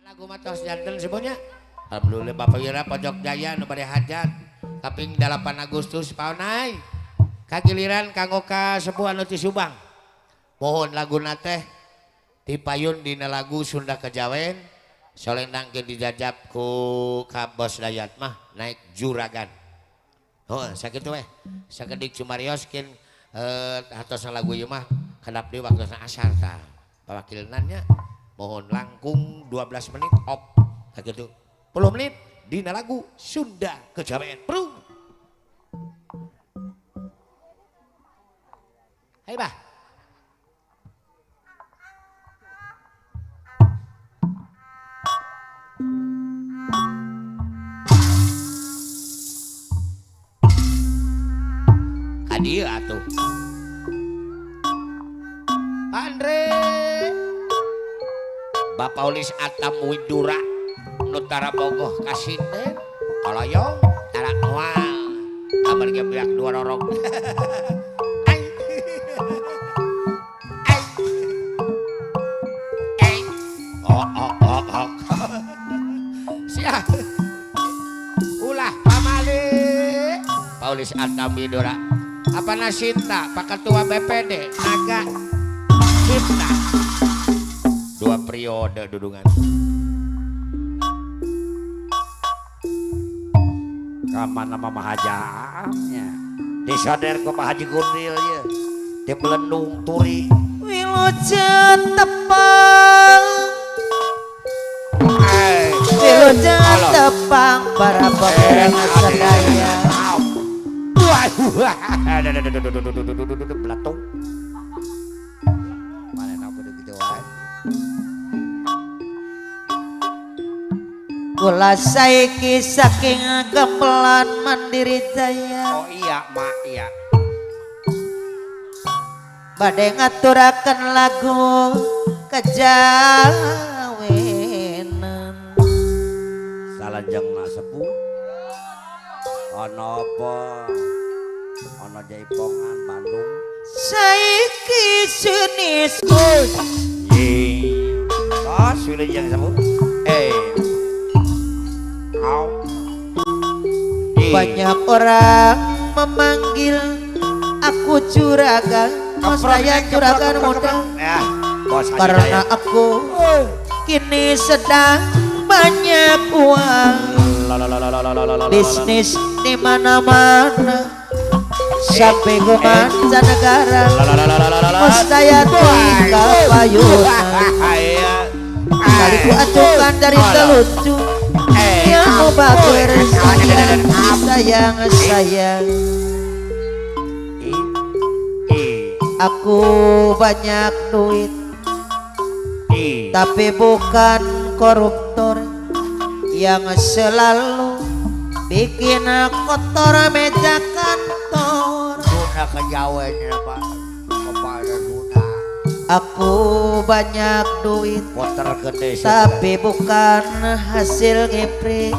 Lagu mah tos janten semuanya. Alhamdulillah Bapak Wira Pojok Jaya nu bade hajat. Kaping 8 Agustus paonai. Kagiliran kanggo ka sepuh anu ti Subang. Mohon laguna teh dipayun dina lagu Sunda Kejawen. Solendang ke dijajab ku ka Bos Dayat mah naik juragan. Oh, sakitu weh. Sakedik cumarioskeun hatosna lagu ieu mah kedap deui waktosna asar tah. Pawakilna mohon langkung 12 menit op. Sakitu. 10 menit dina lagu Sunda Kejawen. Prung. Hai bah. Kadieu atuh. Andre Bapak Ulis Atam Widura Nutara Bogoh kasinden koloyong tara noal kabar ge beak dua rorong. Ai ai ai oh oh oh oh. Sia ulah pamali Paulis Atam Widura apa nasinta Pak Ketua BPD Naga Cipta dua periode dudungan kamana mama hajaannya disader ke Pak Haji Gundil ya di belendung turi wilujeng tepang wilujeng tepang para pemirsa sadaya. Belatung mana aku gitu wae. Kula saiki saking gamelan Mandiri Jaya. Oh iya mak iya. Bade ngaturaken lagu Kejawenan. Salajengna sepuh ana apa? Ana jaipongan Bandung. Saiki senis. Ye. Tos wilujeng sepuh. Banyak orang memanggil aku juragan, mas saya juragan muda. Ya, karena aku kini sedang banyak uang. Bisnis di mana-mana sampai ke mancanegara. Mas saya tinggal payunan. Kali ku acukan dari telucu. Yang bager sayang, sayang, sayang. Aku banyak duit, tapi bukan koruptor yang selalu bikin kotor meja kantor. Guna kejawennya Pak, kepada guna. Aku banyak duit, kotor gede, tapi bukan hasil ngepri.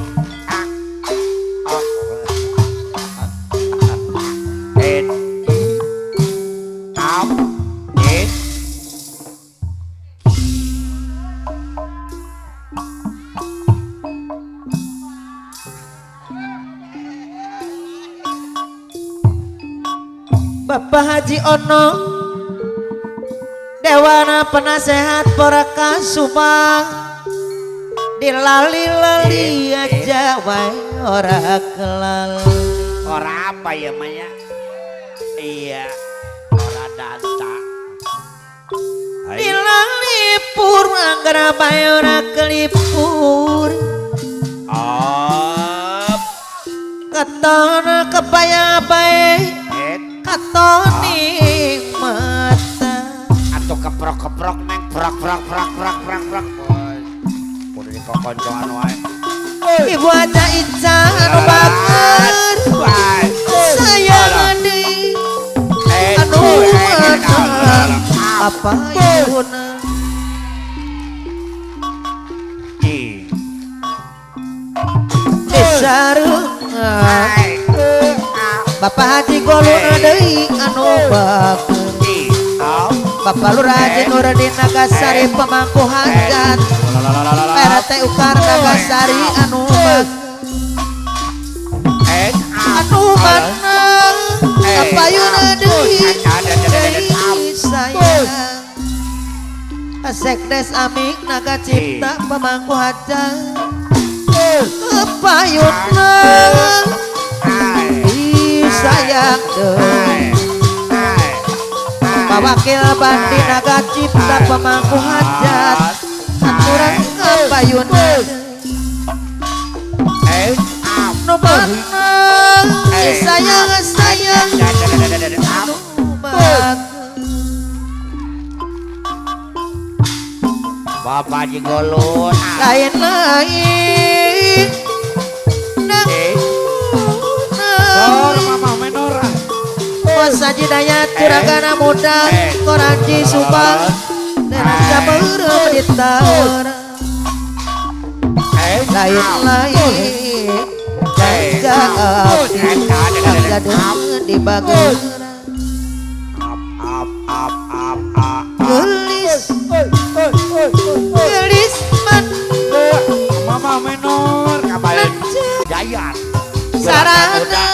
Bapak Haji Ono Dewana penasehat Poraka Subang dilali-lali aja wae ora kelal. Ora apa ya Maya? Iya, ora danta. Dilalipur anggere bae ora kelipur. Op. Katon kebaya bae. Katon mata. Atau keprok-keprok neng prok prok prok prok prok prok. Kudu dikokoncoan wae. Ibu aja Ica anu bager. Sayang deui. Anu menang apa yuna. Disareungan. Bapak Haji Goluna deui anu bager. Bapak Lurah Haji Nurdin Nagasari pemangku hajat RT Ukar Nagasari anu anu mana kapayuna deui deui sayang Sekdes Amik Naga Cipta pemangku hajat kapayuna deui sayang deui Pak Wakil Bandi Naga Cipta pemangku hajat aturan kapayuna nu mana sayang sayang anu Bapak Haji Golun lain-lain Mama Menora Bos Haji Dayat Curagana Muda Koranji Subang dan Sabeureuh Ditawar lain-lain jaga abdi di bageura gelis gelis man Mama Menor kabayan Dayat sarana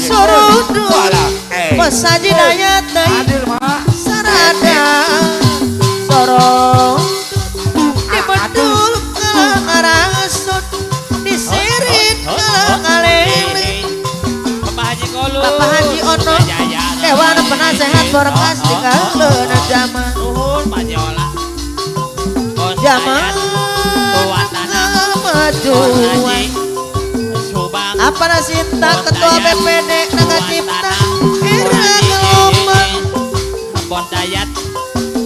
surudu Bos Haji Dayat sarana sorong dibedul kelarasut disirit kelalele Bapak Haji Golun Bapak Haji Ono Dewan Penasehat Berkas tinggalna zaman Nuhun Pak Haji Ola zaman kemajuan apa nasinta ketua BPD Naga Cipta era gelombang Bos Dayat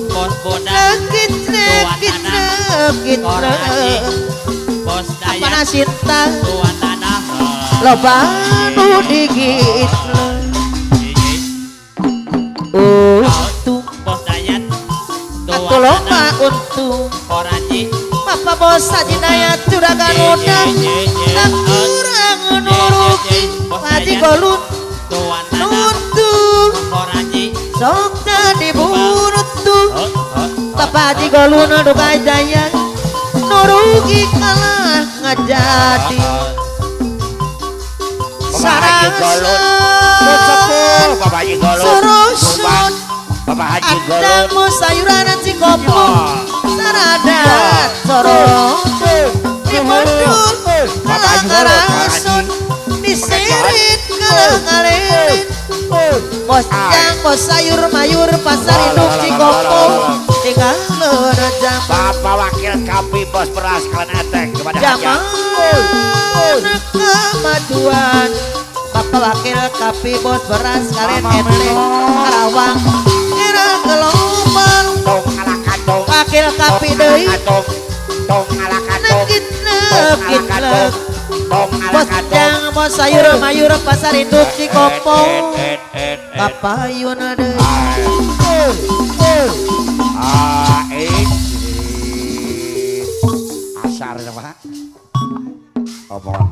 Bos Boda lekit lekit lekit Bos apa Dayat nasinta Tuan Tanah loba nu digit untung Bos Dayat atuh loba untung Koraji Bapak Bos Haji Dayat Juragan Muda tak kurang nuruti Haji Golun Tuan Tanah nuntung Koraji sok tadi bunutu Bapak Haji Golun duka jaya nurugi kalah ngajadi Sepuh Bapak Haji Golun surusun Bapak Haji Golun andamu sayuran Cikopo sarada sorong dibedul kalah ngarasun disirit kalah ngalelit bos jang bos sayur mayur pasar induk Cikopo tinggalna zaman Bapak Wakil Kapi Bos Beras Kalian Etek kepada zaman kemajuan Bapak Wakil Kapi Bos Beras Kalian Etek Karawang era gelombang tong alakatong Wakil Kapi deui tong alakatong lekit lekit lek tong bos jang bos sayur mayur pasar induk Cikopo kapayuna deui asar sama omong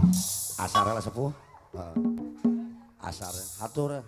asar lah sepuh asar hatur.